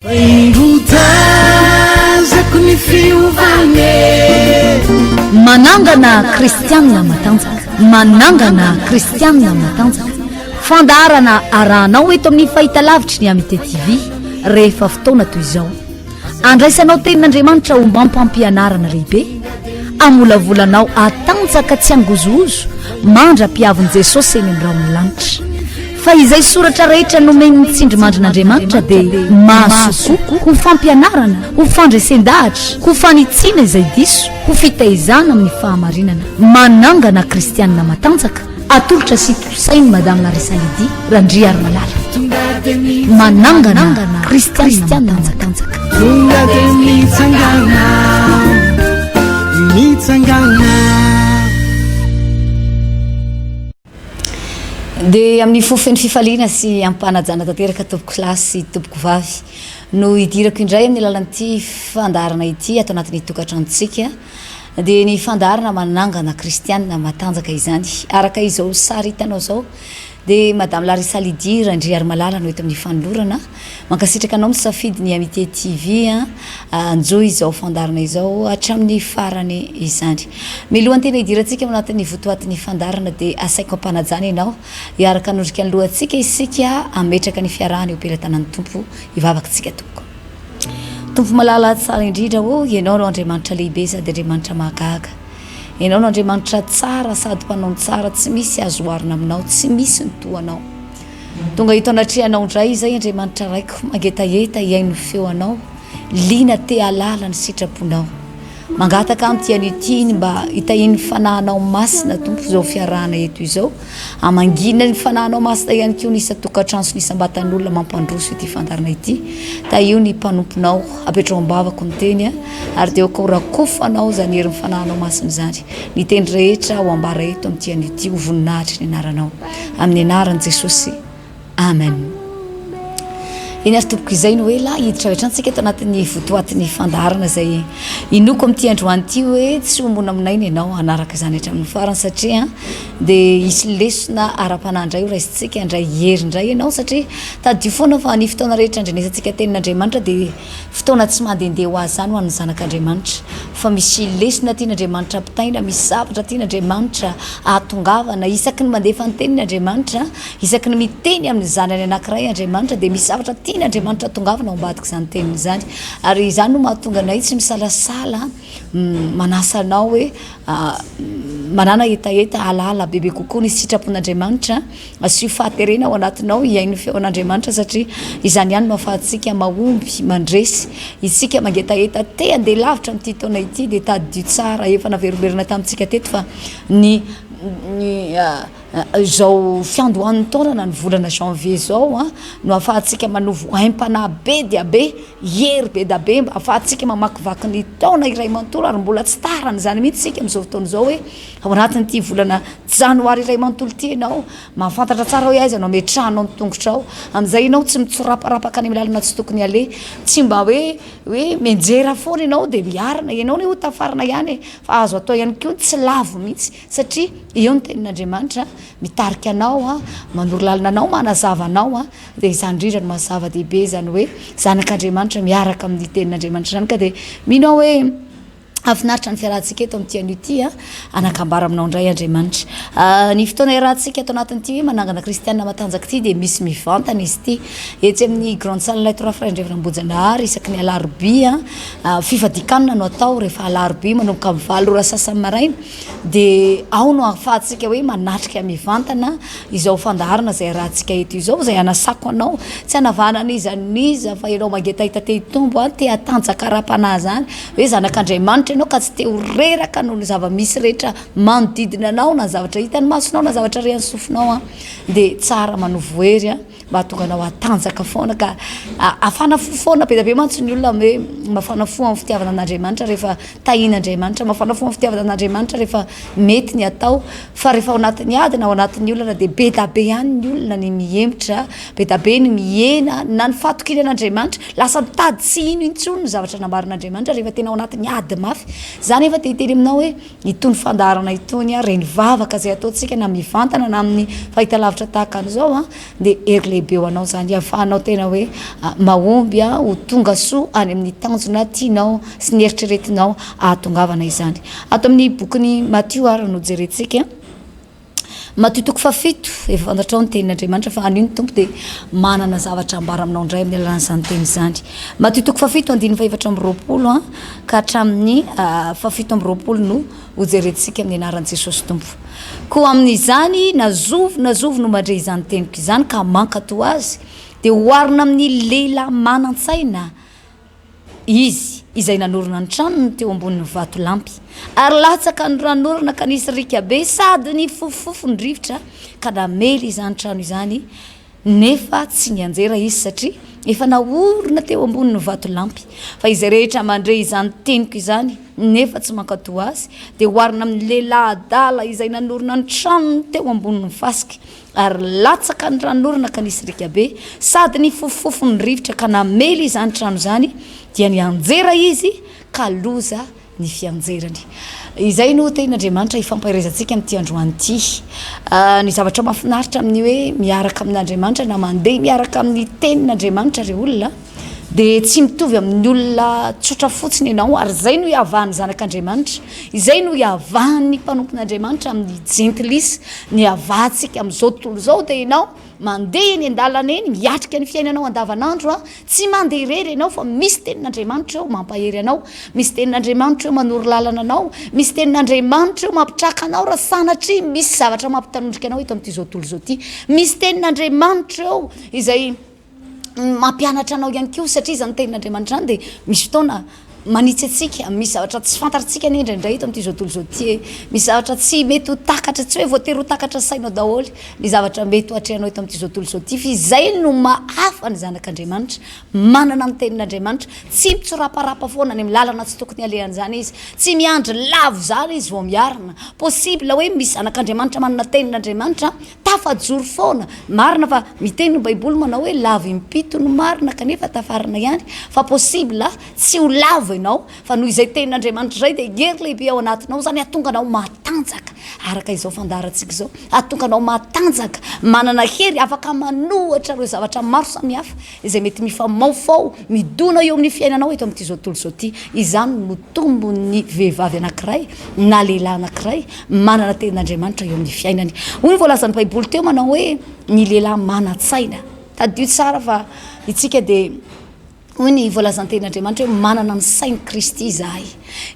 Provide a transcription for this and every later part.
Fa indro tazako ny fiovana e. Manangana kristianina matanjaka. Manangana kristianina matanjaka. Fandaharana arahanao eto amin'ny fahitalavitry ny Amitié TV rehefa fotoana toy izao. Andraisanao tenin'Andriamanitra ho mampampianarana lehibe, amolavolanao hatanjaka tsy hangozohozo mandra-piavin'i Jesosy eny amin'ny rahon'ny lanitra. Fa izay soratra rehetra nomen'ny tsindrimandrin'Andriamanitra dia mahasoa koa ho fampianarana, ho fandresen-dahatra, ho fanitsiana izay diso, ho fitaizana amin'ny fahamarinana. Manangana kristianina matanjaka, atolotra sy tontosain'i Madame Larissa Lydie Randriarimalala. Manangana kristianina matanjaka. Tonga dia mitsangana, mitsangana. Dia amin'ny fo feno fifaliana sy ampanajana tanteraka tompoko lahy sy tompoko vavy no hidirako indray amin'ny alalan'ity fandaharana ity ato anatin'ny tokantranontsika dia ny fandaharana manangana kristianina matanjaka izany. Araka izao sary hitanao izao dia Madame Larissa Lydie Randriarimalala no eto amin'ny fanolorana. Mankasitraka anao misafidy ny Amitié TV hanjohy izao fandaharana izao hatramin'ny farany izany. Milohan'ny tena hidirantsika ao anatin'ny votoatin'ny fandaharana dia asaiko am-panajana ianao hiaraka hanondrika ny lohantsika isika hametraka ny fiarahana eo am-pelatanan'ny Tompo. Hivavaka isika tompoko. Tompo malala tsara indrindra ô, Ianao no Andriamanitra lehibe sady Andriamanitra mahagaga. Ianao no Andriamanitra tsara sady mpanao ny tsara, tsy misy azo oharina aminao, tsy misy ny toa anao. Tonga eto anatrehanao indray izay Andriamanitra Raiko, mangetaheta hihaino ny feo Anao, liana te hahalala ny sitraponao. Mangataka amin'ity anio ity ny mba hitahian'ny Fanahinao Masina Tompo izao fiarahana eto izao, hamangiana ny Fanahinao Masina ihany koa ny isan-tokantrano sy ny isam-batan'olona mampandroso ity fandaharana ity. Tahio ny mpanomponao, apetraho am-bavako ny teny ary dia aoka ho rakofanao izany herin'ny Fanahinao Masina izany. Ny teny rehetra ho ambara eto amin'ity anio ity ho voninahitry ny anaranao. Amin'ny anaran'i Jesosy. Amen. Eny ary tompoko izay no ela hiditra avy hatrany tsika eto anatin'ny votoatin'ny fandaharana izay inoako amin'ity androany ity hoe tsy ho monamonaina ianao hanaraka izany hatramin'ny farany satria dia hisy lesona ara-panahy indray ho raisintsika indray hery indray ianao satria tadidio foana fa ny fotoana rehetra andrenesantsika tenin'Andriamanitra dia Fotoana tsy mandehandeha ho azy izany ho an'ny zanak'Andriamanitra, fa misy lesona tian'Andriamanitra ampitaina, misy zavatra tian'Andriamanitra ahatongavana. Isaky ny mandefa ny teniny Andriamanitra, isaky ny miteny amin'ny zanany anankiray Andriamanitra, dia misy zavatra tian'Andriamanitra atongavana ao ambadik'izany teniny izany. Ary izany no mahatonga anay tsy misalasala manasa anao hoe manàna hetaheta hahalala bebe kokoa ny sitrapon'Andriamanitra. Asio fahaterena ao anatinao hihaino ny feon'Andriamanitra satria izany ihany no ahafahantsika mahomby, mandresy. Isika mangetaheta te handeha lavitra amin'ity taona ity dia tadidio tsara, efa naverimberina tamintsika teto fa ny ny izao fiandohan'ny taona na ny volana janvier izao no ahafahantsika manovo aim-panahy be dia be, hery be da be mba ahafahantsika mamakivaky ny taona iray manontolo ary mbola tsy tara an'izany mihitsy isika amin'izao fotoana izao hoe Ao anatin'ity volana janoary iray manontolo ity ianao, mahafantatra tsara hoe aiza no ametrahanao ny tongotrao. Amin'izay ianao tsy mitsoraparapaka any amin'ny lalana tsy tokony haleha. Tsy mba hoe hoe mianjera foana ianao dia miarina. Ianao anie ho tafarina ihany e! Fa azo atao ihany koa ny tsy lavo mihitsy satria eo ny tenin'Andriamanitra mitarika anao, manoro lalana anao, manazava anao. Dia izany indrindra no maha zava-dehibe izany hoe zanak'Andriamanitra miaraka amin'ny tenin'Andriamanitra izany. Ka dia mino aho hoe. Hahafinaritra ny fiarahantsika eto amin'ity anio ity a. Anakambara aminao indray Andriamanitra. Ny fotoana iarahantsika ato anatin'ity hoe manangana kristiana matanjaka ity dia misy mivantana izy ity. Etsy amin'ny Grande Salle Lay Trois Frères Ambohijanahary isaky ny alarobia. Fifadian-kanina no atao rehefa alarobia manomboka amin'ny 8 ora sasany maraina. Dia ao no ahafahantsika hoe manatrika mivantana izao fandaharana izay arahantsika eto izao, izay anasako anao, tsy hanavahana an'iza n'iza fa ianao mangetaheta te hitombo an, te hatanjaka ara-panahy izany, hoe zanak'Andriamanitra ianao ka tsy te ho reraka noho ny zava-misy rehetra manodidina anao na ny zavatra hitan'ny masonao na zavatra rehan'ny sofinao an, dia tsara manovo hery an. Mba hahatonga anao hatanjaka foana ka hafana fo foana. Be dia be mantsy ny olona hoe mafana fo amin'ny fitiavana an'Andriamanitra rehefa tahian'Andriamanitra, mafana fo amin'ny fitiavana an'Andriamanitra rehefa mety ny atao, fa rehefa ao anatin'ny ady na ao anatin'ny olana dia be dia be ihany ny olona ny mihemotra, be dia be ny mihena na ny fahatokiana an'Andriamanitra. Lasa mitady tsy hino intsony ny zavatra nambaran'Andriamanitra rehefa tena ao anatin'ny ady mafy. mafy. Za nefa te hiteny aminao hoe itony fandaharana itony, ireny vavaka izay ataontsika na mivantana na amin'ny fahitalavitra tahaka an'izao an, dia hery lehibe ho anao izany, ahafahanao tena hoe mahomby ho tonga soa any amin'ny tanjona tianao sy ny eritreretinao hahatongavana izany. Ato amin'ny bokin'i Matio ary no jerentsika. Matio toko fahafito, efa fantatrao ny tenin'Andriamanitra fa anio ny Tompo dia manana zavatra ambara aminao indray amin'ny alalan'izany teny izany. Matio toko fahafito andininy fahefatra amby roapolo ka hatramin'ny fahafito amby roapolo no hojerentsika amin'ny anaran'i Jesosy Tompo. Koa amin'izany na zovy na zovy no mandre izany teniko izany ka mankatò azy dia oharina amin'ny lehilahy manan-tsaina izy izay nanorina ny tranony teo ambonin'ny vatolampy. Ary latsaka ny ranonorana ka nisy riaka be sady nifofofofo ny rivotra ka namely izany trano izany, nefa tsy nianjera izy satria efa naorina teo ambonin'ny vatolampy. Fa izay rehetra mandre izany teniko izany nefa tsy mankatò azy dia oharina amin'ny lehilahy adala izay nanorina ny tranony teo ambonin'ny fasika. Ary latsaka ny ranonorana ka nisy riaka be, sady nifofofofo ny rivotra ka namely izany trano izany, dia nianjera izy ka loza ny fianjerany. Izay no tenin'Andriamanitra ifampaherezantsika amin'ity androany ity. Ny zavatra mahafinaritra amin'ny hoe miaraka amin'Andriamanitra na mandeha miaraka amin'ny tenin'Andriamanitra ry olona, dia tsy mitovy amin'ny olona tsotra fotsiny ianao, ary izay no iavahan'ny zanak'Andriamanitra, izay no iavahan'ny mpanompon'Andriamanitra amin'ny jentilisa, ny iavahantsika amin'izao tontolo izao dia ianao mandeha eny an-dalana eny, miatrika ny fiainanao andavanandro an, tsy mandeha irery ianao fa misy tenin'Andriamanitra eo mampahery anao, misy tenin'Andriamanitra eo manoro lalana anao, misy tenin'Andriamanitra eo mampitraka anao raha sanatria misy zavatra mampitanondrika anao eto amin'ity izao tontolo izao ity, misy tenin'Andriamanitra eo izay mampianatra anao ihany koa satria izany tenin'Andriamanitra izany dia misy fotoana manitsy antsika, misy zavatra tsy fantatritsika anie indraindray eto amin'ity izao tontolo izao ity e, misy zavatra tsy mety ho takatra, tsy hoe voatery ho takatra sainao daholo ny zavatra mety ho atrehanao eto amin'ity izao tontolo izao ity, fa izay no mahafa ny zanak'Andriamanitra, manana ny tenin'Andriamanitra, tsy mitsoraparapa foana any amin'ny lalana tsy tokony alehany izany izy, tsy miandry lavo izany izy vao miarina, possible hoe misy zanak'Andriamanitra manana tenin'Andriamanitra Tafajoro foana. Marina fa miteny ny baiboly manao hoe lavo impito ny marina kanefa tafarina ihany fa possible tsy ho lavo ianao fa noho izay tenin'Andriamanitra izay dia hery lehibe ao anatinao izany hahatonga anao matanjaka araka izao fandaharantsika izao hahatonga anao matanjaka manana hery afaka manohatra ireo zavatra maro samihafa izay mety mifamaofao midona eo amin'ny fiainanao eto amin'ity izao tontolo izao ity. Izany no tombon'ny vehivavy anankiray na lehilahy anankiray manana tenin'Andriamanitra eo amin'ny fiainany. Hoy ny voalazan'ny Baiboly teo manao hoe ny lehilahy manan-tsaina. Tadidio tsara fa isika dia hoy ny voalazan'ny tenin'Andriamanitra hoe manana ny sain'i Kristy izahay.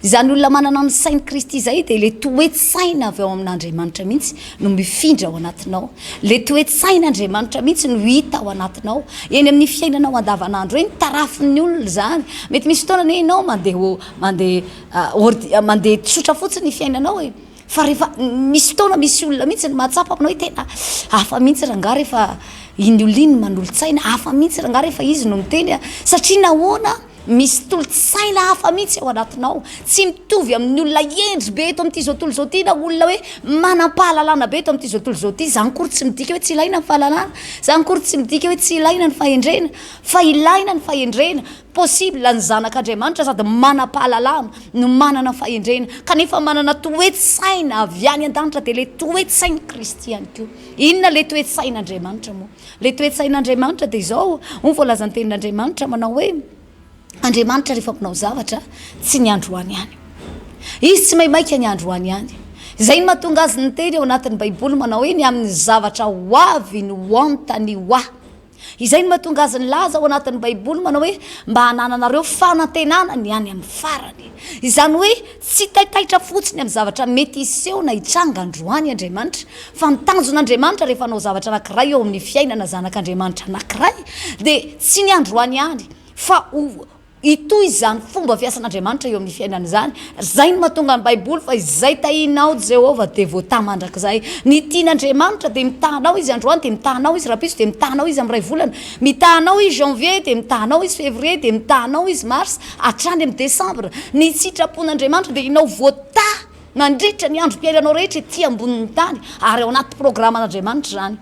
Izany olona manana ny sain'i Kristy izay dia ilay toe-tsaina avy ao amin'Andriamanitra mihitsy no mifindra ao anatinao. Ilay toe-tsain'Andriamanitra mihitsy no hita ao anatinao. Eny amin'ny fiainanao andavanandro eny, tarafin'ny olona izany. Mety misy fotoana anie ianao mandeha mandeha ordi mandeha tsotra fotsiny ny fiainanao e. Fa rehefa misy fotoana misy olona mihitsy no mahatsapa aminao hoe tena hafa mihitsy rangahy rehefa iny olona iny no manolo-tsaina, hafa mihitsy rangahy rehefa izy no miteny a. Satria nahoana? Misy tolo-tsaina hafa mihitsy ao anatinao, tsy mitovy amin'ny olona hendry be eto amin'ity izao tontolo izao ity na olona hoe manam-pahalalana be eto amin'ity izao tontolo izao ity. Izany akory tsy midika hoe tsy ilaina ny fahalalana, izany akory tsy midika hoe tsy ilaina ny fahendrena, fa ilaina ny fahendrena. Possible ny zanak'Andriamanitra sady manam-pahalalana no manana fahendrena, kanefa manana toe-tsaina avy any an-danitra, dia ilay toe-tsain'i Kristy ihany koa. Inona ilay toe-tsain'Andriamanitra moa? Ilay toe-tsain'Andriamanitra dia izao, hoy ny voalazan'ny tenin'Andriamanitra manao hoe, Andriamanitra rehefa manao zavatra, tsy ny androany ihany. Izy tsy maimaika ny androany ihany. Izay no mahatonga azy niteny ao anatin'ny Baiboly manao hoe ny amin'ny zavatra ho avy no anontaniho ahy. Izay no mahatonga azy nilaza ao anatin'ny Baiboly manao hoe mba hanananareo fanantenana ny any amin'ny farany. Izany hoe tsy taitaitra fotsiny amin'ny zavatra mety hiseho na hitranga androany Andriamanitra, fa ny tanjon'Andriamanitra rehefa hanao zavatra anankiray eo amin'ny fiainana zanak'Andriamanitra anankiray dia tsy ny androany ihany fa ho Hitohy izany fomba fiasan'Andriamanitra eo amin'ny fiainana izany. Izay no mahatonga ny Baiboly fa izay tahinao Jehovah dia voatahy mandrakizay. Ny tian'Andriamanitra dia mitaha anao Izy androany, dia mitaha anao Izy rahampitso, dia mitaha anao Izy amin'ny iray volana. Mitaha anao Izy janvier, dia mitaha anao Izy février, dia mitaha anao Izy mars, hatrany amin'ny décembre. Ny sitrapon'Andriamanitra dia ianao voatahy mandritra ny androm-piainanao rehetra ety ambonin'ny tany, ary ao anaty programan'Andriamanitra izany.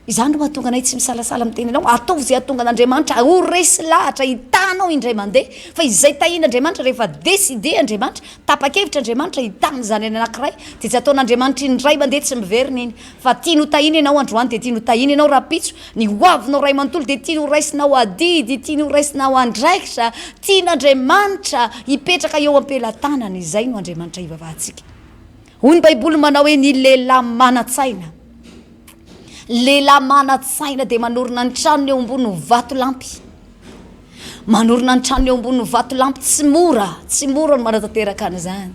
Izany no mahatonga anay tsy misalasala miteny anao, ataovy izay hahatonga an'Andriamanitra ho resy lahatra hitanao indray mandeha fa izay tahian'Andriamanitra rehefa décider Andriamanitra, tapa-kevitra Andriamanitra hitana izany any anankiray dia tsy ataon'Andriamanitra indray mandeha tsy miverina iny fa tiany ho tahiana ianao androany dia tiany ho tahiana ianao rahampitso, ny ho avinao ray manontolo dia tiany ho raisinao adidy, tiany ho raisinao andraikitra, tian'Andriamanitra hipetraka eo am-pelatanany, izay no Andriamanitra hivavahantsika. Hoy ny Baiboly manao hoe ny lehilahy manan-tsaina. Lehilahy manan-tsaina dia manorina ny tranony eo ambony vatolampy. Manorina ny tranony eo ambony vatolampy tsy mora, tsy mora ny manatanteraka an'izany.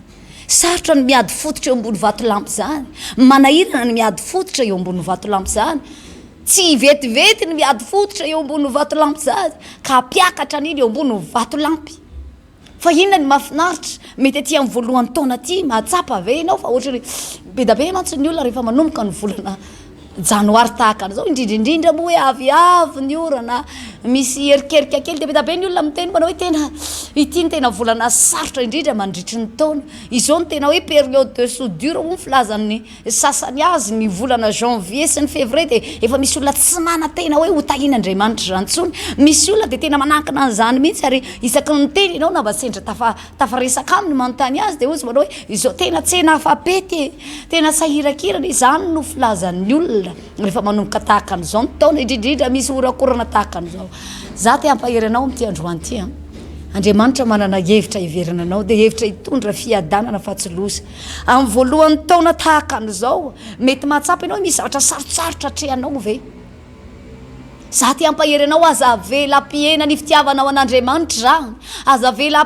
Sarotra ny miady fototra eo ambony vatolampy izany. Manahirana ny miady fototra eo ambony vatolampy izany. Tsy vetivety ny miady fototra eo ambony vatolampy izany ka hampiakatra an'iny eo ambony vatolampy. Fa inona ny mahafinaritra? Mety aty amin'ny voalohan'ny taona aty mahatsapa ve ianao fa ohatran'ny be da be mantsy ny olona rehefa manomboka ny volana janoary tahaka an'izao, indrindra indrindra moa hoe avy avy ny orana, misy erikerika kely dia be da be ny olona miteny manao hoe tena ity no tena volana sarotra indrindra mandritry ny taona. Izao no tena hoe période de soudure hoy ny filazan'ny sasany azy ny volana janvier sy ny février dia efa misy olona tsy manantena hoe ho tahian'Andriamanitra izany intsony, misy olona dia tena manankina an'izany mihitsy ary isaky ny miteny ianao na mba sendra tafa tafaresaka aminy manontany azy dia hoy izy manao hoe izao tena tsena afa-pety e, tena sahirakirana, izany no filazan'ny olona rehefa manomboka tahaka an'izao ny taona, indrindra indrindra misy horakorana tahaka an'izao. Za te hampahery anao amin'ity androany ity an, Andriamanitra manana hevitra hiverina anao dia hevitra hitondra fiadanana fa tsy loza. Amin'ny voalohan'ny taona tahaka an'izao, mety mahatsapa ianao hoe misy zavatra sarotsarotra atrehanao ve? Za te hampahery anao, aza avela hampihena ny fitiavanao an'Andriamanitra izany. Aza avela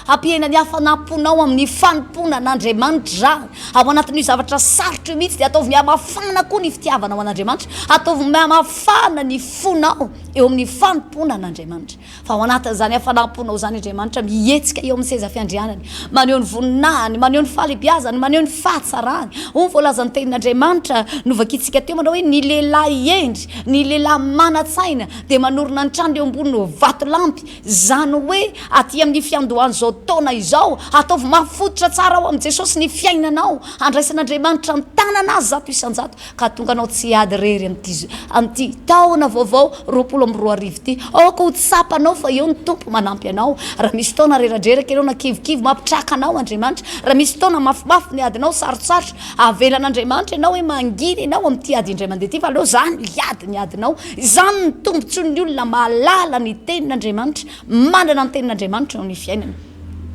hampihena ny hafanam-ponao amin'ny fanompoana an'Andriamanitra izany. Ao anatin'io zavatra sarotra io mihitsy dia ataovy mihamafana koa ny fitiavanao an'Andriamanitra. Ataovy mihamafana ny fonao eo amin'ny fanompoana an'Andriamanitra. Fa ao anatin'izany hafanam-ponao izany Andriamanitra mihetsika eo amin'ny seza fiandrianany, maneho ny voninahiny, maneho ny fahalehibiazany, maneho ny fahatsarany. Hoy ny voalazan'ny tenin'Andriamanitra novakintsika teo manao hoe ny lehilahy hendry, ny lehilahy manan-tsaina dia manorina ny tranony eo ambonin'ny vatolampy. Izany hoe aty amin'ny fiandohan'izao taona izao, ataovy mafototra tsara ao amin'i Jesosy ny fiainanao, handraisan'Andriamanitra an-tanana azy 100%. Ka hahatonga anao tsy hiady irery amin'ity amin'ity taona vaovao 2020 ity. Aoka ho tsapanao fa eo ny Tompo manampy anao. Raha misy taona reradreraka ianao na kivikivy, mampitraka anao Andriamanitra. Raha misy taona mafimafy ny adinao, sarotsarotra, avelan'Andriamanitra ianao hoe mangina ianao amin'ity ady indray mandeha ity fa aleo izany hiady ny adinao. Izany no tombontsoan'ny olona mahalala ny tenin'Andriamanitra, manana ny tenin'Andriamanitra eo amin'ny fiainany.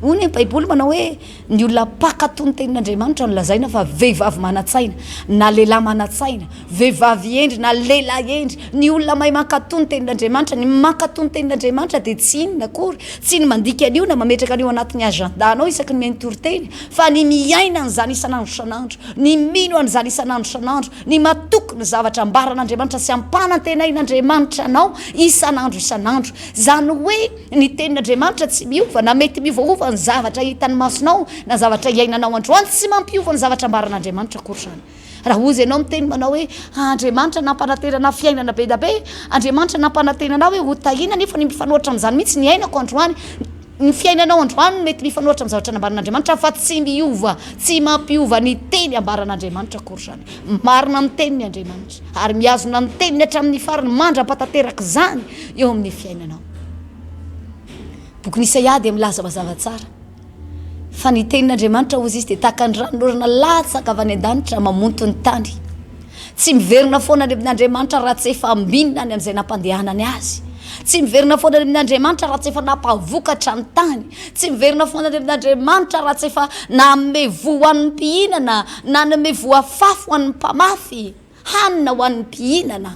Hoy ny Baiboly manao hoe, Ny olona mpankatò ny tenin'Andriamanitra no lazaina fa vehivavy manan-tsaina, na lehilahy manan-tsaina, vehivavy hendry na lehilahy hendry. Ny olona mahay mankatò ny tenin'Andriamanitra, ny mankatò ny tenin'Andriamanitra dia tsy inona akory, tsy ny mandika an'io na mametraka an'io anatin'ny agenda-nao isaky ny mihaino toriteny, fa ny miaina an'izany isan'andro isan'andro, ny mino an'izany isan'andro isan'andro, ny matoky ny zavatra ambaran'Andriamanitra sy ampanantenain'Andriamanitra anao isan'andro isan'andro. Izany hoe. Ny tenin'Andriamanitra tsy miova, na mety miovaova ny zavatra hitan'ny masonao na zavatra iainanao androany, tsy mampiova ny zavatra ambaran'Andriamanitra akory izany. Raha hozy ianao miteny manao hoe, Andriamanitra nampanantena anah fiainana be da be, Andriamanitra nampanantena anah hoe ho tahiana nefa ny mifanohitra amin'izany mihitsy ny iainako androany, ny fiainanao androany no mety mifanohitra amin'ny zavatra nambaran'Andriamanitra fa tsy miova, tsy mampiova ny teny ambaran'Andriamanitra akory izany. Marina amin'ny teniny Andriamanitra ary mihazona ny teniny hatramin'ny farany mandra-pahtanterak'izany eo amin'ny fiainanao. Bokin'i Isaia dia milaza mazava tsara fa ny tenin'Andriamanitra hozy izy dia tahaka ny ranonorana latsaka avy any an-danitra mamonto ny tany. Tsy miverina foana any amin'Andriamanitra raha tsy efa ambinina any amin'izay nampandehanany azy. Tsy miverina foana any amin'Andriamanitra raha tsy efa nampavokatra ny tany. Tsy miverina foana any amin'Andriamanitra raha tsy efa nanome voa ho an'ny mpihinana, nanome voa afafy ho an'ny mpamafy. Hanina ho an'ny mpihinana.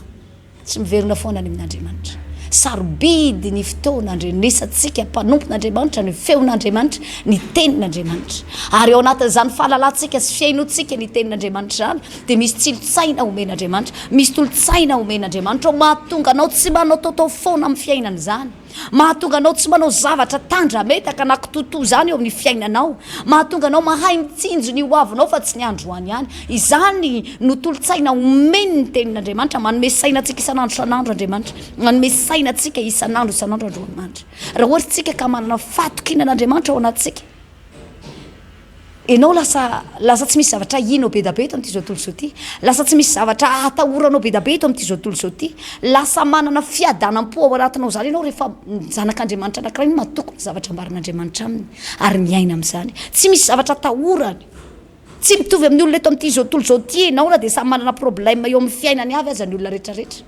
Tsy miverina foana any amin'Andriamanitra. Sarobidy ny fotoana andrenesantsika mpanompon'Andriamanitra ny feon'Andriamanitra, ny tenin'Andriamanitra. Ary ao anatin'izany fahalalantsika sy fihainoantsika ny tenin'Andriamanitra izany dia misy tsilo-tsaina omen'Andriamanitra, misy tolo-tsaina omen'Andriamanitra ao mahatonga anao tsy manaotaotao foana amin'ny fiainana izany. Mahatonga anao tsy manao zavatra tandrametaka na kitotoa izany eo amin'ny fiainanao. Mahatonga anao mahay mitsinjo ny hoavinao fa tsy ny androany ihany. Izany no tolo-tsaina omeny ny Tenin'Andriamanitra. Manome saina antsika isan'andro isan'andro Andriamanitra. Manome saina antsika isan'andro isan'andro Andriamanitra. Raha ohatra isika ka manana fahatokiana an'Andriamanitra ao anatintsika. Ianao lasa lasa tsy misy zavatra ahianao be da be eto amin'ity izao tontolo izao ity. Lasa tsy misy zavatra atahoranao be da be eto amin'ity izao tontolo izao ity. Lasa manana fiadanam-po ao anatinao izany ianao rehefa zanak'Andriamanitra anankiray matoky ny zavatra ambaran'Andriamanitra aminy ary miaina amin'izany. Tsy misy zavatra atahorany. Tsy mitovy amin'ny olona eto amin'ity izao tontolo izao ity ianao na dia samy manana problème eo amin'ny fiainany avy aza ny olona rehetra rehetra.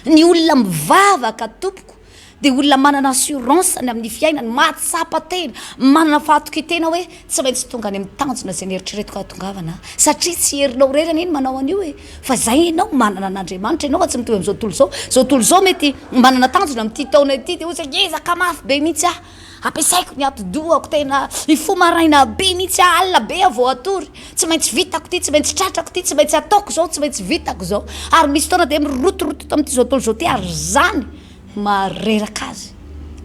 Ny olona mivavaka tompoko dia olona manana assurance ny amin'ny fiainany, mahatsapa tena, manana fahatokian-tena hoe tsy maintsy tonga any amin'ny tanjona izay neritreretiko hahatongavana aho. Satria tsy herinao irery anie ny manao an'io e! Fa izay ianao manana an'Andriamanitra ianao fa tsy mitovy amin'izao tontolo izao. Izao tontolo izao mety manana tanjona amin'ity taona ity dia hoy hiezaka mafy be mihitsy aho. Ampiasaiko ny atidohako tena hifoha maraina be mihitsy aho, alina be aho vao hatory, tsy maintsy vitako ity, tsy maintsy tratrako ity, tsy maintsy ataoko izao, tsy maintsy vitako izao. Ary misy fotoana dia mirotoroto tamin'ity izao tontolo izao ity ary izany mahareraka azy.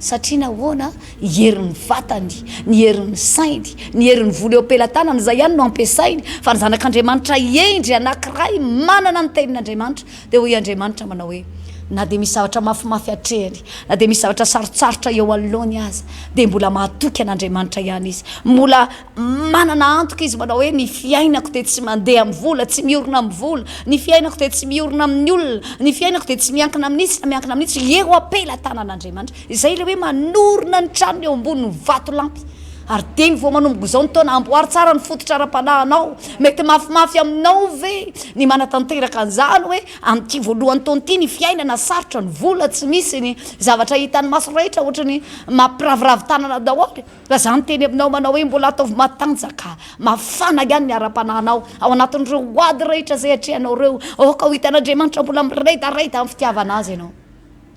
Satria nahoana? Ny herin'ny vatany, ny herin'ny sainy, ny herin'ny vola eo am-pelatanany, izay ihany no ampiasainy. Fa ny zanak'Andriamanitra hendry anankiray manana ny tenin'Andriamanitra dia hoy Andriamanitra manao hoe, Na dia misy zavatra mafimafy atrehiny, na dia misy zavatra sarotsarotra eo anoloany aza, dia mbola mahatoky an'Andriamanitra ihany izy. Mbola manana antoka izy manao hoe, ny fiainako dia tsy mandeha amin'ny vola, tsy miorina amin'ny vola, ny fiainako dia tsy miorina amin'ny olona, ny fiainako dia tsy miankina amin'itsy na miankina amin'itsy, eo am-pelatanan'Andriamanitra. Izay ilay hoe manorina ny tranony eo ambonin'ny vatolampy. Ary dieny vao manomboka izao ny taona, amboary tsara ny fototra ara-panahinao. Mety mafimafy aminao ve ny manatanteraka an'izany hoe Amin'ity voalohan'ny taona ity ny fiainana sarotra, ny vola tsy misy, ny zavatra hitan'ny maso rehetra ohatry ny mampiraviravy tanana daholo. Fa za miteny aminao manao hoe mbola ataovy matanjaka, mafana ihany ny ara-panahinao ao anatin'ireo ady rehetra izay atrehanao ireo. Aoka ho hitan'Andriamanitra mbola miredareda amin'ny fitiavana Azy ianao.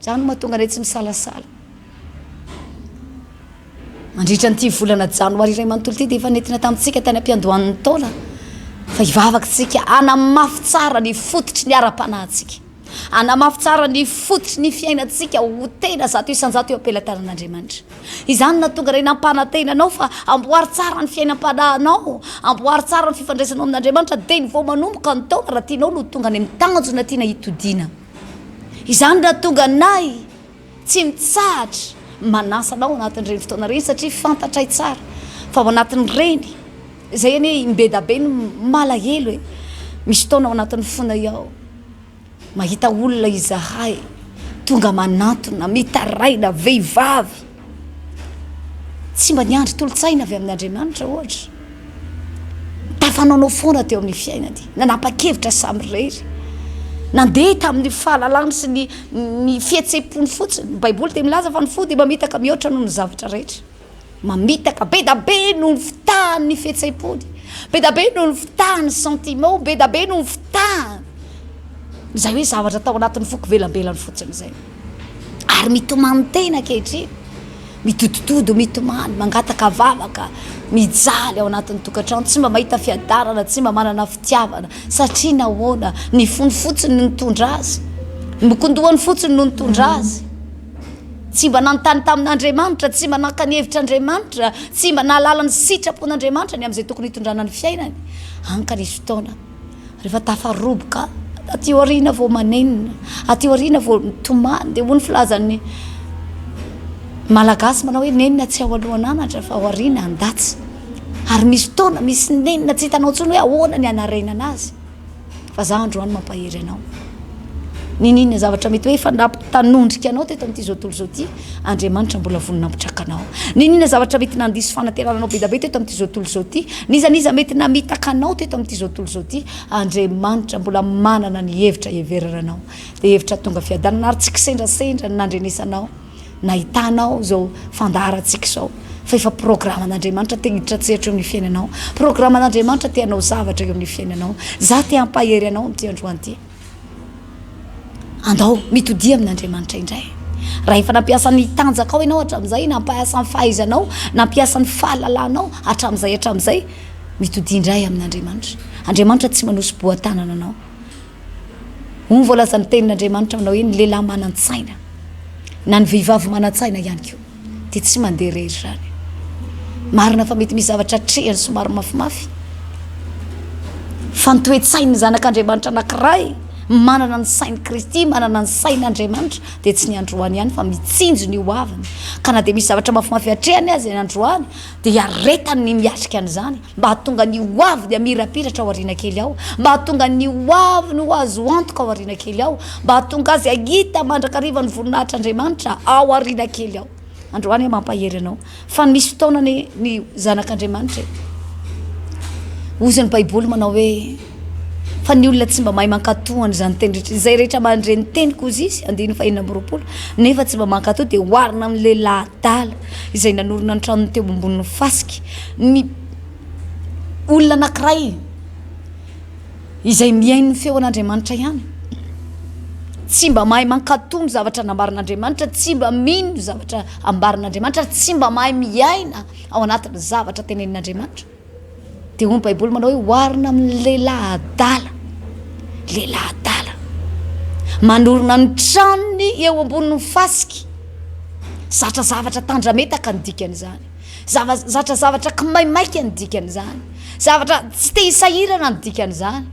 Izany no mahatonga anay tsy misalasala. Mandritra an'ity volana janoary iray manontolo ity dia efa nentina tamintsika tany am-piandohan'ny taona fa hivavaka isika hanamafy tsara ny fototry ny ara-panahintsika, hanamafy tsara ny fototry ny fiainantsika ho tena 100% eo am-pelatanan'Andriamanitra. Izany no nahatonga anay nampanantena anao fa amboary tsara ny fiainam-panahinao, amboary tsara ny fifandraisanao amin'Andriamanitra dia ny vao manomboka ny taona raha tianao no ho tonga any amin'ny tanjona tiana hitodiana. Izany no nahatonga anay Tsy mitsahatra manasa anao anatin'ireny fotoana ireny satria fantatray tsara fa ao anatin'ireny, izay anie imbedabe no malahelo e, misy fotoana ao anatin'ny fonay ao, mahita olona izahay tonga manantona, mitaraina, vehivavy, Tsy mba niandry tolo-tsaina avy amin'Andriamanitra, ohatra. Tafanaonao foana teo amin'ny fiainany, nanapa-kevitra samirery. Nandeha tamin'ny fahalalany sy ny, ny fihetseham-pony fotsiny. Ny Baiboly dia milaza fa ny fo dia mamitaka mihoatra noho ny zavatra rehetra. Mamitaka be da be noho ny fitahan'ny fihetseham-pony, be da be noho ny fitahan'ny sentiment, be da be noho ny fitahany izay hoe zavatra tao anatin'ny foko velambelany fotsiny izay. Ary mitomany tena ankehitriny, midodododo, mitomany, mangataka vavaka, mijaly ao anatin'ny tokantrano, tsy mba mahita fiadanana, tsy mba manana fitiavana. Satria nahoana? Ny fony fotsiny no nitondra azy, ny mokondohany fotsiny no nitondra azy. Tsy mba nanontany tamin'Andriamanitra, tsy mba naka ny hevitr'Andriamanitra, tsy mba nahalala ny sitrapon'Andriamanitra ny amin'izay tokony hitondrana ny fiainany. Hany ka nisy fotoana. Rehefa tafaroboka aty aoriana vao manenina, aty aoriana vao mitomany, dia hoy ny filazan'ny Malagasy manao hoe nenina tsy ao alohan'anatra fa ao aoriana andatsa. Ary misy fotoana misy nenina tsy hitanao intsony hoe ahoana ny hanarenana azy. Fa za androany mampahery anao. Niniana zavatra mety hoe efa nampitanondrika anao teto amin'ity izao tontolo izao ity, Andriamanitra mbola vonona hampitraka anao. Niniana zavatra mety nandiso fanantenana anao be dia be teto amin'ity izao tontolo izao ity, n'iza n'iza mety namitaka anao teto amin'ity izao tontolo izao ity, Andriamanitra mbola manana ny hevitra hiheverana anao. Dia hevitra tonga fiadanana ary tsy kisendrasendra ny nandrenesanao, nahitanao izao fandaharantsika izao, fa efa programan'Andriamanitra te hiditra an-tsehatra eo amin'ny fiainanao. Programan'Andriamanitra te hanao zavatra eo amin'ny fiainanao. Za te hampahery anao amin'ity androany ity. Andao mitodia amin'Andriamanitra indray. Raha efa nampiasa ny tanjakao ianao hatramin'izay, nampiasa ny fahaizanao, nampiasa ny fahalalanao hatramin'izay hatramin'izay, mitodia indray amin'Andriamanitra. Andriamanitra tsy manosi-boa-tanana anao. Hoy ny voalazan'ny tenin'Andriamanitra manao hoe ny lehilahy manan-tsaina na ny vehivavy manan-tsaina ihany koa. dia tsy mandeha irery izany. Marina fa mety misy zavatra atrehany somary mafimafy, fa ny toe-tsain'ny zanak'Andriamanitra anankiray Manana ny sain'i Kristy, manana ny sain'Andriamanitra, dia tsy ny androany ihany fa mitsinjo ny ho aviny. Ka na dia misy zavatra mafimafy atrehany aza ny androany, dia iaretany ny miatrika an'izany mba hahatonga ny ho aviny hamirapiratra ao aoriana kely ao, mba hahatonga ny ho aviny ho azo antoka ao aoriana kely ao, mba hahatonga azy hahita mandrakariva ny voninahitr'Andriamanitra ao aoriana kely ao. Androany aho mampahery anao fa misy fotoana anie ny zanak'Andriamanitra e. Hozy ny Baiboly manao hoe fa ny olona tsy mba mahay mankatò an'izany teny rehetra, izay rehetra mandre ny teniko hozy izy, andininy fahenina amby 20, nefa tsy mba mankatò dia oharina amin'ny lehilahy adala izay nanorina ny tranony teo ambonin'ny fasika. Ny olona anankiray izay mihaino ny feon'Andriamanitra ihany, tsy mba mahay mankatò ny zavatra nambaran'Andriamanitra, tsy mba mino ny zavatra ambaran'Andriamanitra, ary tsy mba mahay miaina ao anatin'ny zavatra tenenin'Andriamanitra. Dia hoy ny Baiboly manao hoe oharina amin'ny lehilahy adala, lehilahy adala, manorina ny tranony eo ambonin'ny fasika. Zatra zavatra tandrametaka ny dikan'izany. Zava, zatra zavatra kimaimaika ny dikan'izany. Zavatra tsy te hisahirana ny dikan'izany.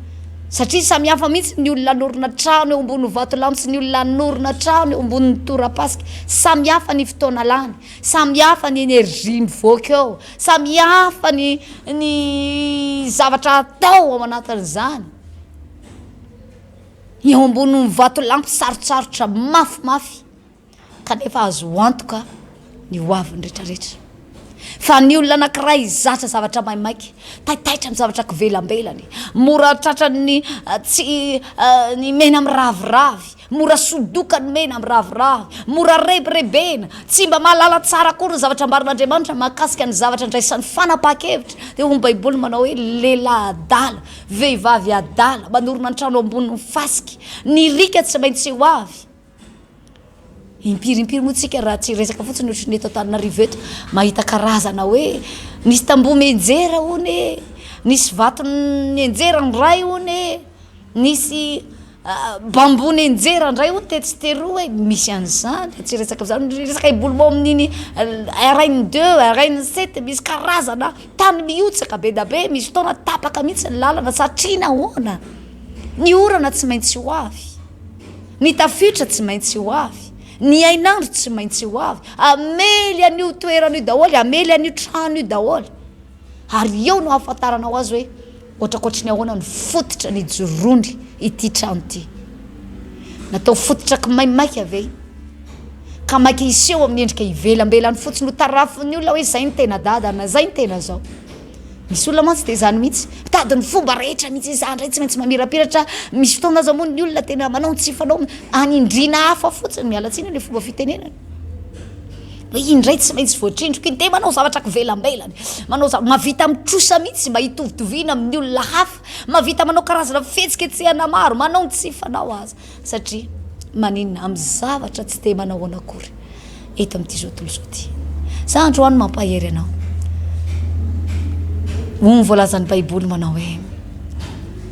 Satria samy hafa mihitsy ny olona hanorina trano eo ambonin'ny vatolampy sy ny olona hanorina trano eo ambonin'ny torapasika. Samy hafa ny fotoana lany, samy hafa ny énergie mivoaka eo, samy hafa ny ny zavatra atao ao anatin'izany. Eo ambonin'ny vatolampy sarotsarotra mafimafy. kanefa azo antoka ny ho avin'ny retraretra. Fa ny olona anankiray zatra zavatra maimaika, taitaitra amin'ny zavatra kivelambelany, mora tratran'ny tsy ny mena miraviravy, mora sodoka ny mena miraviravy, mora rebirebena, tsy mba mahalala tsara akory ny zavatra ambaran'Andriamanitra mahakasika ny zavatra andraisany fanapahan-kevitra. Dia hoy ny Baiboly manao hoe lehilahy adala, vehivavy adala, manorina ny trano ambonin'ny fasika, ny riaka tsy maintsy ho avy. Impiry impiry moa tsika raha tsy resaka fotsiny ohatry ny eto Antananarivo eto mahita karazana hoe nisy tamboho mianjera hono e, nisy vato nianjera indray hono e, nisy bambou nianjera indray hono tetsy teroa e, misy an'izany fa tsy resaka zany, resaka éboulement amin'iny RN deux, RN sept misy karazana tany mihotsaka be da be, misy fotoana tapaka mihitsy ny lalana satria nahoana? Ny orana tsy maintsy ho avy. Ny tafiotra tsy maintsy ho avy, ny hainandro tsy maintsy ho avy, hamely an'io toerana io daholo, hamely an'io trano io daholo. Ary eo no ahafantaranao azy hoe ohatrakohatry ny ahoana ny fototra nijoroany ity trano ity. Natao fototra kimaimaika ve? Ka maika hiseho amin'ny endrika ivelambelany fotsiny ho tarafin'ny olona hoe izay ny tena dada na izay ny tena zao. Misy olona mantsy dia izany mihitsy, mitady ny fomba rehetra mihitsy, izaho indray tsy maintsy mamirapiratra, misy fotoana aza moa ny olona tena manao ny tsy fanao, anindriana hafa fotsiny, miala tsiny ilay fomba fitenenana, hoe iny indray tsy maintsy voatrindriko iny, dia manao zavatra kivelambelany, manao zavatra, mahavita mitrosa mihitsy mba hitovitoviana amin'ny olona hafa, mahavita manao karazana fihetsiketsehana maro, manao ny tsy fanao aza. Satria maninona amin'ny zavatra tsy dia manahoana akory eto amin'ity izao tontolo izao ity. Za androany mampahery anao. Hoy ny voalazan'ny Baiboly manao hoe,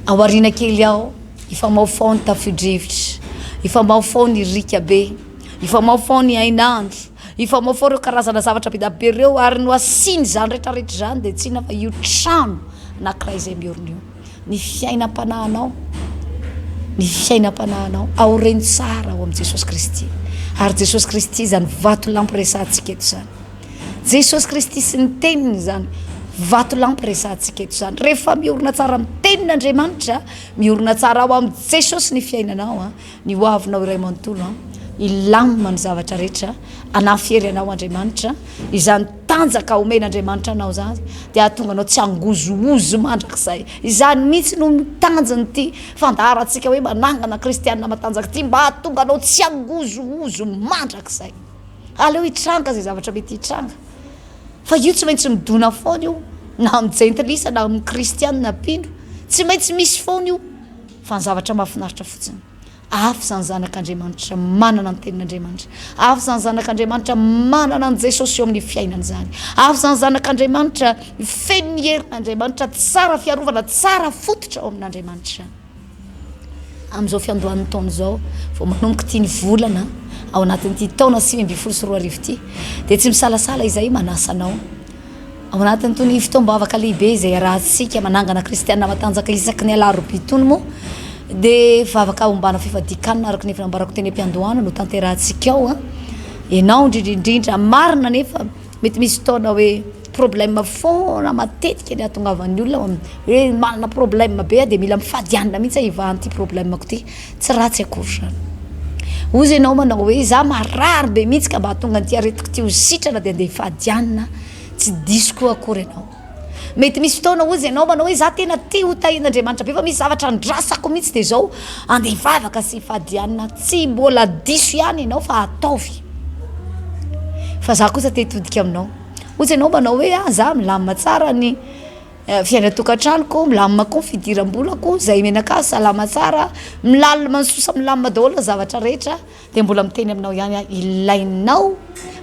ao aoriana kely ao, hifamaofao ny tafio-drivotra, hifamaofao ny riaka be, hifamaofao ny hainandro, hifamaofao ireo karazana zavatra be dia be ireo, ary no asiany izany rehetra rehetra izany dia tsy inona fa io trano anankiray izay miorina io. Ny fiainam-panahinao, ny fiainam-panahinao, aoreno tsara ao amin'i Jesosy Kristy. Ary Jesosy Kristy izany vatolampy resahantsika eto izany. Jesosy Kristy sy ny teniny izany vatolampy resahantsika eto izany. Rehefa miorina tsara amin'ny tenin'Andriamanitra, miorina tsara ao amin'i Jesosy ny fiainanao, ny ho avinao iray manontolo an, hilamina ny zavatra rehetra, hanafy hery anao Andriamanitra, izany tanjaka omen'Andriamanitra anao izany dia hahatonga anao tsy hangozohozo mandrakizay, izany mihitsy no tanjon'ity fandaharantsika hoe manangana kristianina matanjaka ity, mba hahatonga anao tsy hangozohozo mandrakizay, aleo hitranga izay zavatra mety hitranga, fa io tsy maintsy midona foana io, na amin'ny jentilisa na amin'ny kristianina mpino, tsy maintsy misy foana io. Fa ny zavatra mahafinaritra fotsiny, avy izany zanak'Andriamanitra manana ny tenin'Andriamanitra, avy izany zanak'Andriamanitra manana an'i Jesosy eo amin'ny fiainany izany, avy izany zanak'Andriamanitra feno ny herin'Andriamanitra, tsara fiarovana, tsara fototra ao amin'Andriamanitra. Amin'izao fiandohan'ny taona izao, vao manomboka ity ny volana ao anatin'ity taona 2019 ity, dia tsy misalasala izay manasa anao Ao anatin'itony fotoam-bavaka lehibe izay iarahantsika manangana kristiana matanjaka isaky ny alarobia itony moa Dia vavaka ombana fifadian-kanina araka ny efa nambarako teny am-piandohana no tanterahantsika ao an. Ianao indrindra indrindra, marina anefa mety misy fotoana hoe problème foana matetika ny ahatongavan'ny olona ao amin'ny hoe manana problème be aho dia mila mifady hanina mihitsy aho hivahan'ity problème-ko ity. Tsy ratsy akory izany. Hozy ianao manao hoe za marary be mihitsy ka mba hahatonga an'ity aretiko ity ho sitrana dia andeha hifady hanina, tsy diso koa akory ianao. Mety misy fotoana hozy ianao manao hoe za tena te ho tahian'Andriamanitra be fa misy zavatra andrasako mihitsy dia izao andeha hivavaka sy hifady hanina, tsy mbola diso ihany ianao fa ataovy. Fa za kosa te hitodika aminao. Hozy ianao manao hoe ah za milamina tsara ny fiainan-tokantranoko, milamina koa ny fidiram-bolako, izay mianakavy salama tsara, milalina misosa milamina daholo ny zavatra rehetra, dia mbola miteny aminao ihany aho, ilainao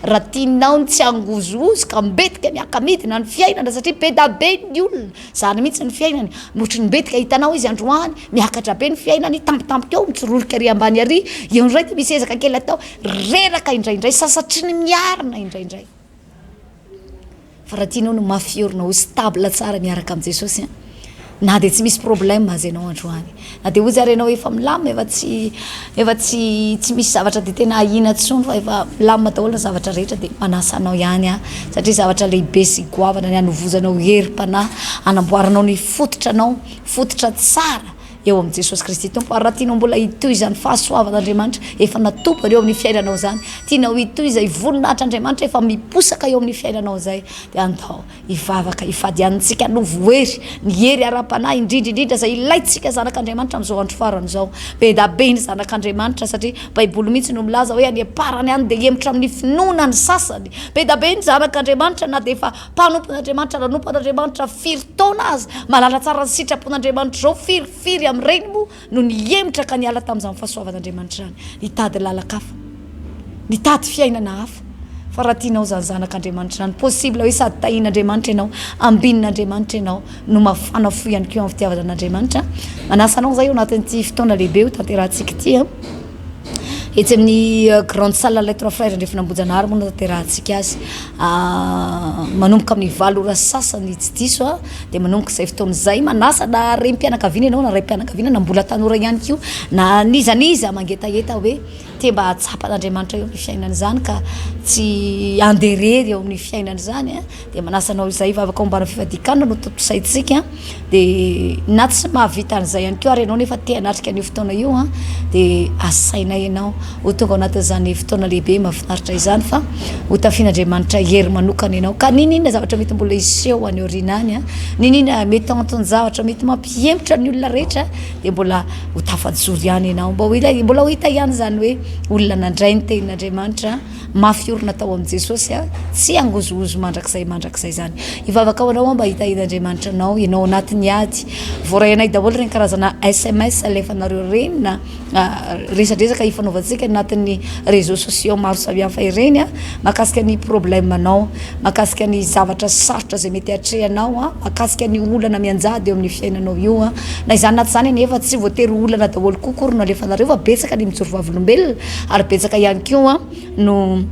raha tianao ny tsy hangozohozo ka mbetika miaka-midina ny fiainana satria be da be ny olona, izany mihitsy ny fiainany, ohatry ny mbetika hitanao izy androany, miakatra be ny fiainany, tampotampoka eo mitsororika ary ambany ary, eo indray dia misy ezaka kely atao, reraka indraindray, sasatry ny miarina indraindray. Fa raha tianao no mafy orina ho stable tsara miaraka amin'i Jesosy an, na dia tsy misy problème aza ianao androany, na dia hozy ary ianao efa milamina, efa tsy efa tsy tsy misy zavatra dia tena ahiana intsony fa efa milamina daholo ny zavatra rehetra dia manasa anao ihany aho satria zavatra lehibe sy goavana ny hanovozanao herim-panahy, hanamboaranao ny fototra anao, fototra tsara. eo amin'i Jesosy Kristy Tompo. Ary raha tianao mbola hitohy izany fahasoavan'Andriamanitra efa natobany eo amin'ny fiainanao izany, tianao hitohy izay voninahitr'Andriamanitra efa miposaka eo amin'ny fiainanao izay, dia andao hivavaka hifady hanintsika hanovo hery, ny hery ara-panahy indrindra indrindra izay ilaintsika zanak'Andriamanitra amin'izao andro farany izao. Be da be ny zanak'Andriamanitra satria Baiboly mihitsy no milaza hoe any am-parany any dia hihemotra amin'ny finoana ny sasany. Be da be ny zanak'Andriamanitra na dia efa Mpanompon'Andriamanitra nanompo an'Andriamanitra firy taona aza, mahalala tsara ny sitrapon'Andriamanitra izao, firy firy amin'ireny moa no nihemotra ka niala tamin'izany fahasoavan'Andriamanitra izany, nitady lalan-kafa, nitady fiainana hafa. Fa raha tianao izany zanak'Andriamanitra izany, possible hoe sady tahian'Andriamanitra ianao, ambinin'Andriamanitra ianao, no mafana fo ihany koa amin'ny fitiavana an'Andriamanitra. Manasa anao izay ao anatin'ity fotoana lehibe ho tanterahantsika ity. Etsy amin'ny grande salle Les Trois Frères Andrefan'Ambohijanahary moa no tanterahantsika azy. Manomboka amin'ny valo ora sy sasany tsy diso dia manomboka izay fotoana izay. Manasa na renim-pianakaviana ianao na raim-pianakaviana na mbola tanora ihany koa na n'iza n'iza mangetaheta hoe te mba hahatsapa an'Andriamanitra eo amin'ny fiainana izany ka tsy handeha irery eo amin'ny fiainana izany dia manasa anao izay vavaka ombana fifadian-kanina no tontosaintsika dia na tsy mahavita an'izay ihany koa ary ianao nefa te hanatrika an'io fotoana io an dia asaina ianao ho tonga ao anatin'izany fotoana lehibe mahafinaritra izany fa ho tafian'Andriamanitra hery manokana ianao ka n'inon'inona zavatra mety mbola hiseho any aoriana any an n'inon'inona mety anton-javatra mety mampihemotra ny olona rehetra dia mbola ho tafajoro ihany ianao mba ho hita mbola ho hita ihany izany hoe olona nandray ny tenin'Andriamanitra mafy orina tao amin'i Jesosy a, tsy hangozohozo mandrakizay mandrakizay izany. Hivavaka ho anao aho mba hitahian'Andriamanitra anao, ianao ao anatin'ny ady. Voaray anay daholo ireny karazana sms alefanareo ireny na resadresaka ifanaovantsika anatin'ny réseaux sociaux maro samihafa ireny a, mahakasika ny problème anao, mahakasika ny zavatra sarotra izay mety atrehanao a, mahakasika ny olana mianjady eo amin'ny fiainanao io a. Na izany na tsy izany anefa tsy voatery ho olana daholo koa akory no alefanareo fa betsaka ny mijoro vavolombelona ary betsaka ihany koa no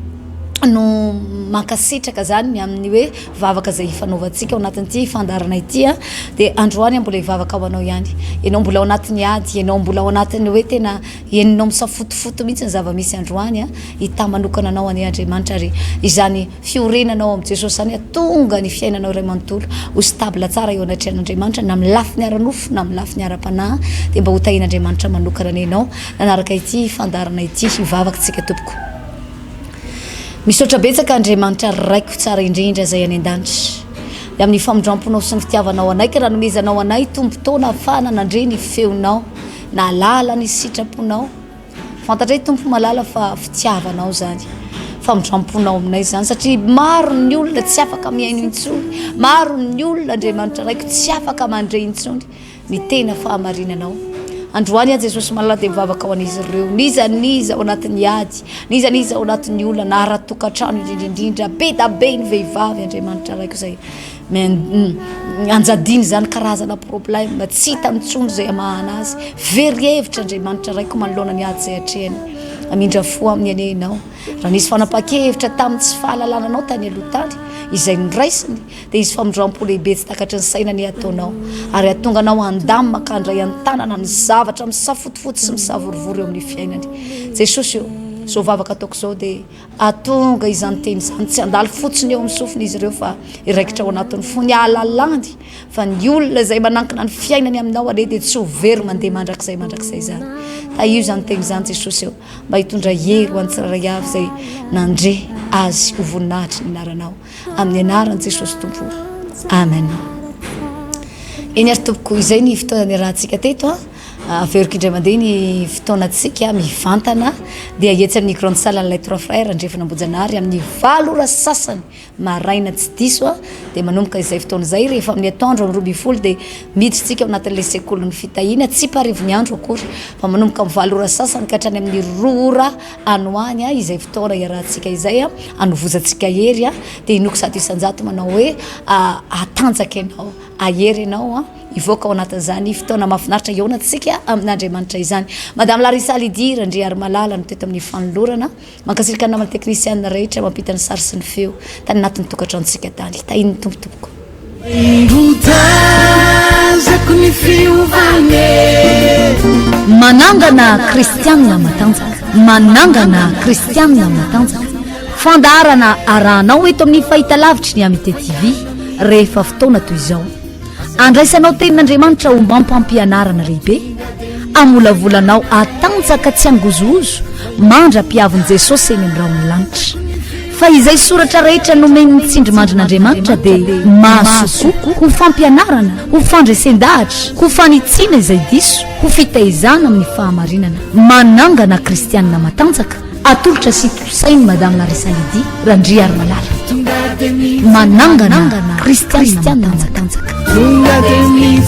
no mankasitraka zany ny amin'ny hoe vavaka izay ifanaovantsika ao anatin'ity fandaharana ity a, dia androany aho mbola hivavaka ho anao ihany, ianao mbola ao anatin'ny ady, ianao mbola ao anatin'ny hoe tena henonao misafotofoto mihitsy ny zava-misy androany a, hitahy manokana anao anie Andriamanitra ary izany fiorenana ao amin'i Jesosy izany hahatonga ny fiainanao iray manontolo ho stable tsara eo anatrehan'Andriamanitra na amin'ny lafiny ara-nofo na amin'ny lafiny ara-panahy dia mba ho tahian'Andriamanitra manokana anie ianao nanaraka ity fandaharana ity hivavaka tsika tompoko. Misaotra betsaka Andriamanitra Raiko tsara indrindra izay any an-danitra ny amin'ny famindramponao sy ny fitiavanao anay ka nanomezanao anay tombon-taona ahafahana nandre ny feonao nahalala ny sitraponao Fantatray Tompo malala fa fitiavanao izany, famindramponao aminay izany satria maro ny olona tsy afaka mihaino intsony, maro ny olona Andriamanitra Raiko tsy afaka mandre intsony ny tena fahamarinanao. Androany aho Jesosy malala dia mivavaka ho an'izy ireo, n'iza n'iza ao anatin'ny ady, n'iza n'iza ao anatin'ny olana ara-tokantrano indrindra indrindra, be da be ny vehivavy Andriamanitra Raiko izay Anjadiany izany karazana problème tsy hitany intsony izay hamahana azy. Very hevitra Andriamanitra Raiko manoloana ny ady izay atrehany. Hamindra fo aminy anie Ianao. Raha nisy fanapahan-kevitra tamin'ny tsy fahalalana Anao tany aloha tany, izay noraisiny, dia hisy famindram-po lehibe tsy takatry ny saina anie hataonao, ary hahatonga anao handamina ka handray an-tanana ny zavatra misafotofoto sy misavorovoro eo amin'ny fiainany. Jesosy ô, izao vavaka ataoko izao dia hahatonga izany teny izany tsy handalo fotsiny eo amin'ny sofin'izy ireo fa hiraikitra ao anatin'ny fony, hahalalany fa ny olona izay manankina ny fiainany aminao anie dia tsy ho very mandeha mandrakizay mandrakizay izany. Tahio izany teny izany Jesosy ô, mba hitondra hery ho an'ny tsirairay avy izay nandre azy ho voninahitry ny anaranao. Amin'ny anaran'i Jesosy Tompo. Amen. Eny ary tompoko, izay ny fotoana niarahantsika teto a. Averiko indray mandeha ny fotoanantsika mivantana dia etsy amin'ny grande salle an'ilay Trois Frères Andrefana Ambohijanahary amin'ny valo ora sasany maraina tsy diso a, dia manomboka izay fotoana izay rehefa amin'ny atoandro amin'ny 12 dia miditra tsika ao anatin'ilay sekolin'ny fitahiana, tsy mparivo ny andro akory fa manomboka amin'ny valo ora sasany ka hatrany amin'ny roa ora any ho any izay fotoana iarahantsika izay hanovozantsika hery dia inoako 100% manao hoe hatanjaka ianao, hahery ianao hivoaka ao anatin'izany fotoana mahafinaritra hihaonantsika amin'Andriamanitra izany. Madame Larissa Lydie Randriarimalala no teto amin'ny fanolorana. Mankasitraka ny namana teknisianina rehetra mampita ny sary sy ny feo tany anatin'ny tokantranontsika tany. Tahin'ny Tompo tompoko. Indrotazako ny fiovana e. Manangana kristianina matanjaka. Manangana kristianina matanjaka. Fandaharana arahanao eto amin'ny fahitalavitry ny Amitié TV rehefa fotoana toy izao. Andraisanao tenin'Andriamanitra ombam-pampianarana lehibe, amolavolanao hatanjaka tsy hangozohozo mandra-piavin'i Jesosy eny amin'ny rahon'ny lanitra. Fa izay soratra rehetra nomen'ny tsindrimandrin'Andriamanitra dia mahasoa koa ho fampianarana, ho fandresen-dahatra, ho fanitsiana izay diso, ho fitaizana amin'ny fahamarinana. Manangana kristianina matanjaka. Atolotra sy tosain'i Madame Larissa Lydie Randriarimalala. Manangana kristianina matanjaka. Tonga dia.